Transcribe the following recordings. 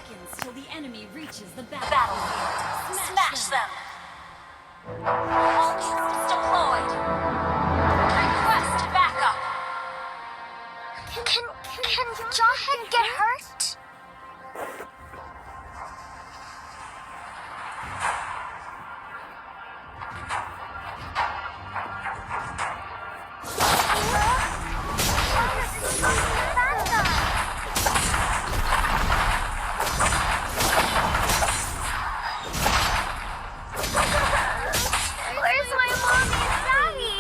Seconds till the enemy reaches the battlefield. Smash them! All troops deployed! Request backup! Can Jawhead get hurt? Backup. Where's my mommy and daddy?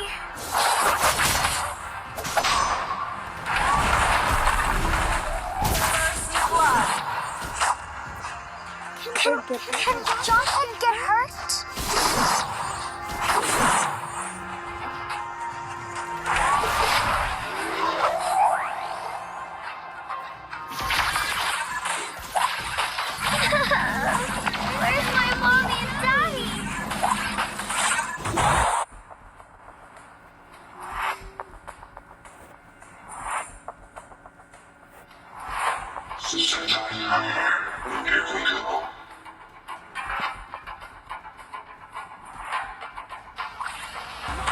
First blood! Can Jawhead get hurt? Where's my mommy and daddy?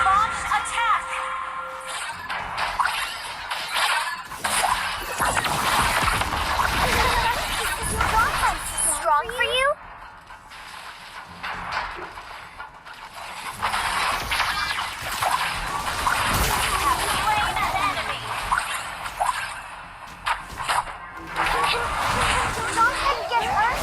Launch attack! Is Jawhead strong for you? Have slain an enemy! Can Jawhead get hurt?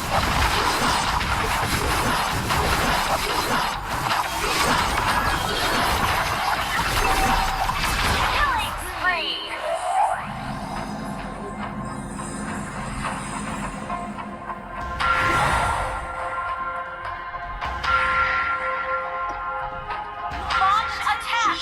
Killing spree! Launch attack!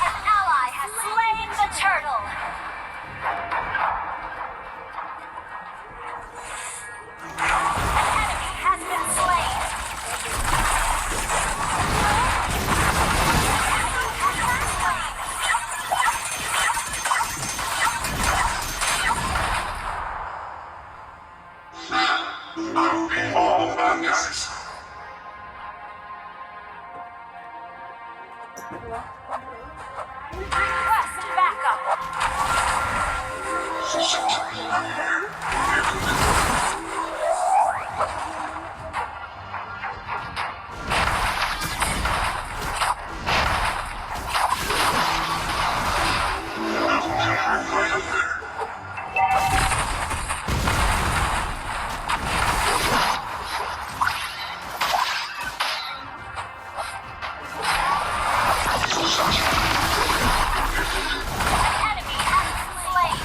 An ally has slain the turtle! An enemy has been slain! All bad guys. Request backup! An enemy has been slain!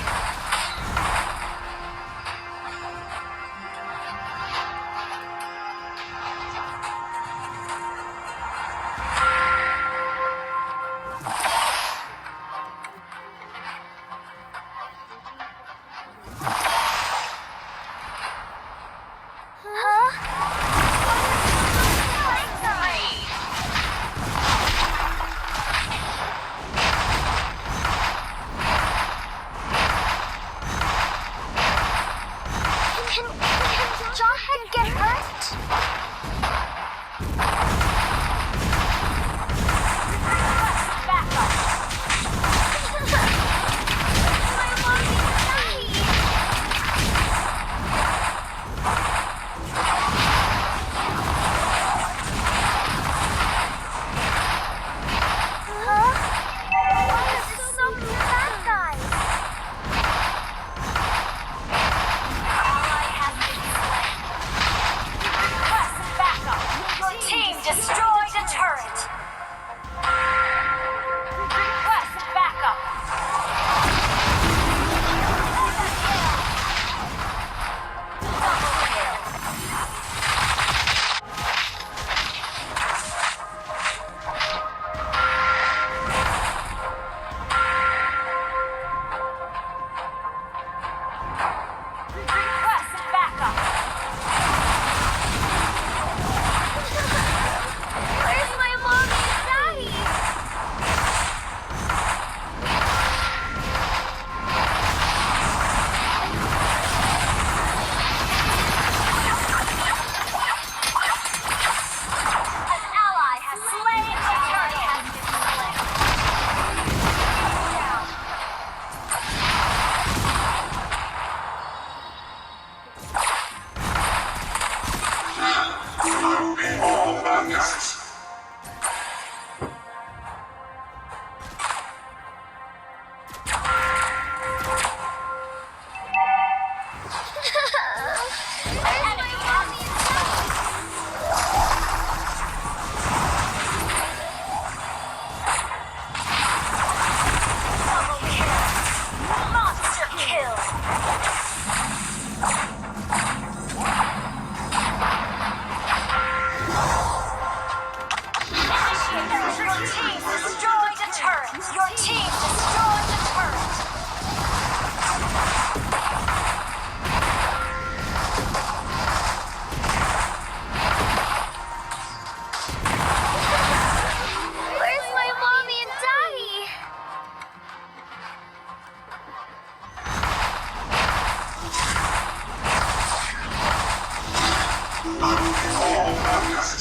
All